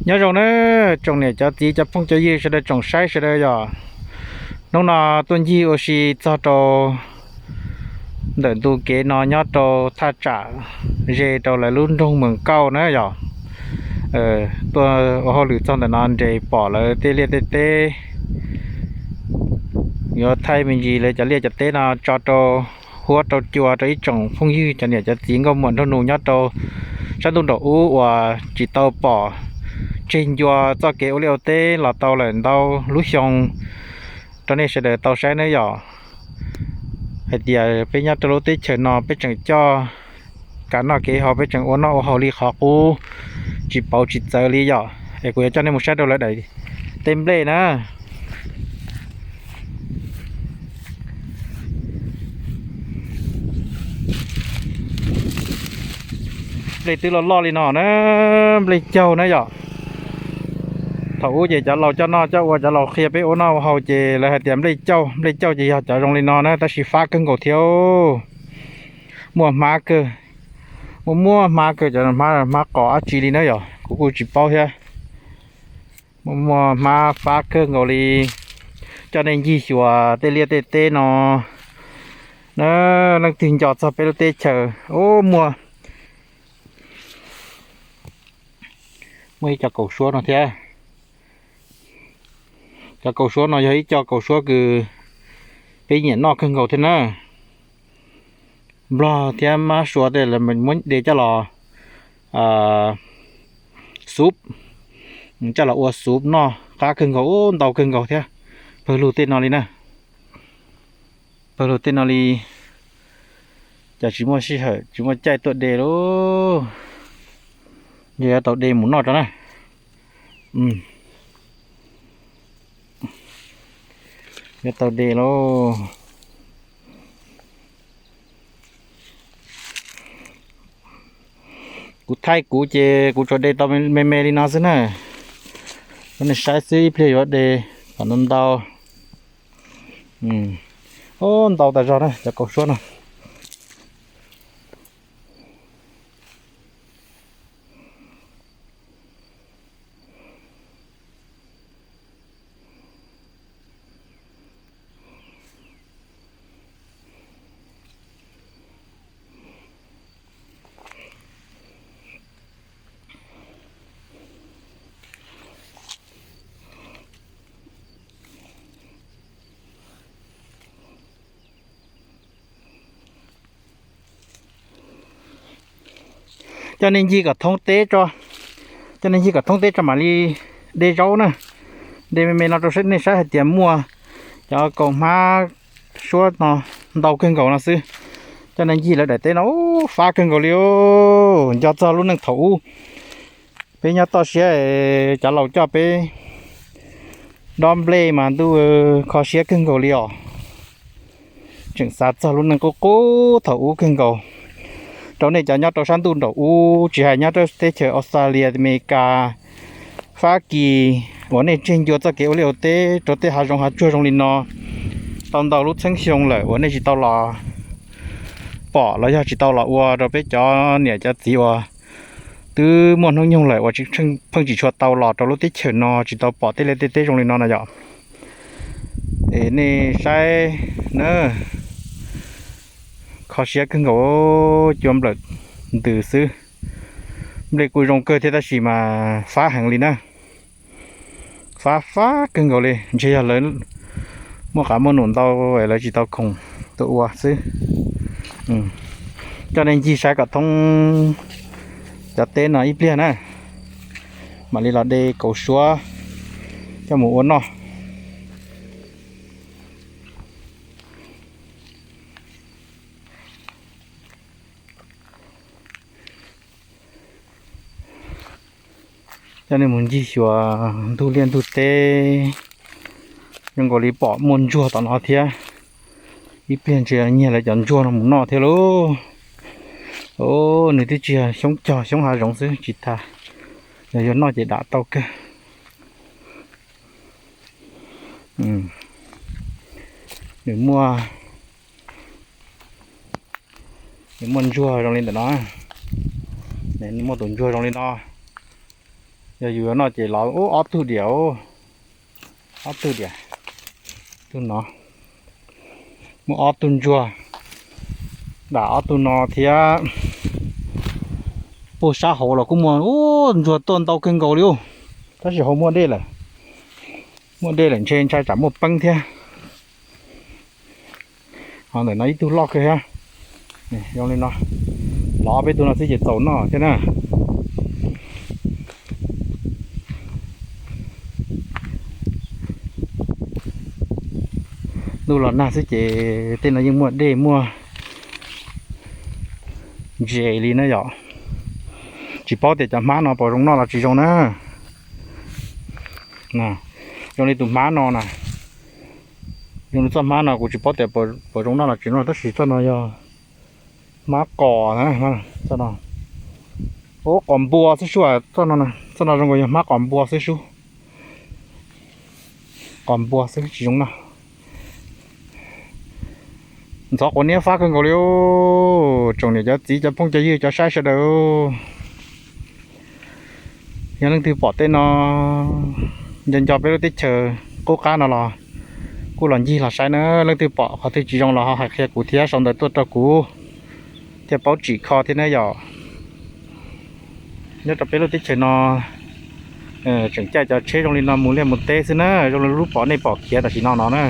Nyob zoo na, tsoom niam cov txiv cov phooj cov ywg sawv daws, tsoom saib sawv daws yom. Hnub no tuaj ncig ua si txog rau ntawm ntu kev no nyob rau thaj tsam ze rau lawv lub nroog Mees Kauj na yom. Tuaj ua hauj lwm txog ntawm no nres pom lawv tej liaj tej teb yuav thaij me ntsis lawv cov liaj cov teb no tso rau huab rau cua rau ib tsoom phooj ywg cov niam cov txiv nkauj muam nraug nus nyob rau sab ntuj nraum ub uas tsis tau pom tseg ncua txoj kev ua liaj ua teb los tau lawm ntau lub xyoo rau nej sawv daws tau saib na yom. Hais tias peb nyob rau lub teb chaws no peb tseem coj kev noj kev haus, peb tseem ua noj ua haus li qhov qub, tsis pauv tsis txawv li yom. Es kuv yuav coj nej mus saib rau lawv daim teb nplej na. Nplej twb loj loj li no na, nplej caug na yom. Thaum ub ces cov laus coj noj coj ua, cov laus qhia peb ua noj ua haus ces lawv hais tias nplej caug, nplej caug ces yog cov zoo li no na, tab sis fab kawg nkaus thiab. Muaj hmab kawg, muaj muaj hmab kawg, cov hmab, hmab qos dab tsi li na yom, kuv kuj tsis paub thiab. Muaj muaj hmab fab kawg nkaus li. Coj nej ncig xyuas tej liaj tej teb no na, leej twg nco txog peb lub teb chaws, ub, muaj, muaj ib co kaus suab no thiab. Cov kaus suab no yog ib co kaus suab kws peb nyiam noj kawg nkaus thiab na. Nplog thiab mab sua tej lawv muab de coj los xuv, coj los ua xuv noj qab kawg nkaus, ntau kawg nkaus thiab. Pawg lug tej no li na, pawg lug tej no li. Cas tsis muaj sij hawm tsis muaj caij tuaj de lauj. Yog yuav tau de mus noj tso na. Yuav tau de lauj. Kuv thaij kuv ces kuv tsuas de tau me me li no xwb na. Rau nej saib xwb, ib pliag yuav de kom ntau ntau. Ub, ntau tas zog na cov kaus suab no. Coj nej ncig kom thoob teb tso, coj nej ncig kom thoob teb tso mam li de zaub na. De me me no rau nej saib hais tias muaj cov kaus hmab suab no ntau kawg nkaus no xwb. Coj nej ncig lawv daim teb no, ub, fab kawg nkaus li. Nco txog lub neej thaum ub, peb nyob toj siab, cov laus coj peb dob nplej mas ntuj, kho siab kawg nkaus li os. Tseem xav txog lub neej qub qub thaum ub kawg nkaus. Rau nej cov nyob rau sab ntuj nraum ub, tsis hais nyob rau teb chaws Australia, Amelikas, Fab Kis, uas nej tseg ncua txoj kev ua liaj ua teb rau tej hav zoov hav tsuag zoo li no tau ntau lub txheeb xyoo lawm uas nej tsis tau los pom los yog tsis tau los ua rau peb cov niam cov txiv uas twb muaj hnub nyoog lawm uas pheej tsis tshua tau los rau lub teb chaws no, tsis tau pom tej liaj tej teb zoo li no na yom. Es nej saib na, kho siab kawg nkaus, cua nplawm ntws xwb. Nplej kuj zoo kawg thiab tab sis mas fab heev li na. Fab fab kawg nkaus li, ntshe yog lawv muaj qav muaj num ntau es lawv tsis tau khoom tuaj ua xwb. Coj nej ncig saib kom thoob cov teb no ib pliag na, mam li los de kauv suab coj mus ua noj. Coj nej mus ncig xyuas ntug liaj ntug teb, zoo nkaus li pom muaj ntsuag tom no thiab. Ib pliag ntshe nyiag lawv cov ntsuag no mus noj thiab lauj. Nws twb tsis yog xyoob cog xyoob hav zoov xwb tsis tas, yog yuav noj ces dam tau kawg. Nws muaj, nws muaj ntsuag zoo li ntawm no, nws muaj tus ntsuag zoo li no. Yog yus yuav noj ces los ub ob tug diam, ob tug diam, tug no, muaj ob tug ntsuag, dam ob tug no thiab. Puag sab hauv los kuj muaj ub ntsuag tuaj ntau kawg nkaus li ub, tab sis hauv muaj dej lawm, muaj dej lawm ntshe ntshai tsam muaj peeb thiab. Ho ntawm no ib tug loj kawg thiab. Zoo li no, los ob peb tug no xwb ces txaus noj thiab na. Ntuj los nag xwb ces tej no yeej muaj dej muaj ntses li na yom. Tsis paub tias cov hmab no puas zoo noj los tsis zoo na. Zoo li tus hmab no na, zoo li txoj hmab no kuv tsis paub tias puas zoo noj los tsis zoo, tab sis txoj no yog hmab qos, txoj no, ub qos npua xwb sub, txoj no zoo nkaus yog hmab qos npua xwb sub, qos npua xwb tsis zoo noj. Ntxhov quav niab fab kawg nkaus li. Tsoom niam cov txiv cov phooj cov ywg cov saib sawv daws, yog leej twg pom tej no nco nco peb lub teb chaws qub qab no los kuj los ncig los saib na. Leej twg pom qhov twg tsis zoo los ho hais qhia kuv thiab sau ntawv tuaj rau kuv thiaj paub tsim kho thiab na yom. Nyob rau peb lub teb chaws no tseem caij cov tsheb zoo li no mus liaj mus teb xwb na, zoo li lub pom nej pom khiav tam sim no no na.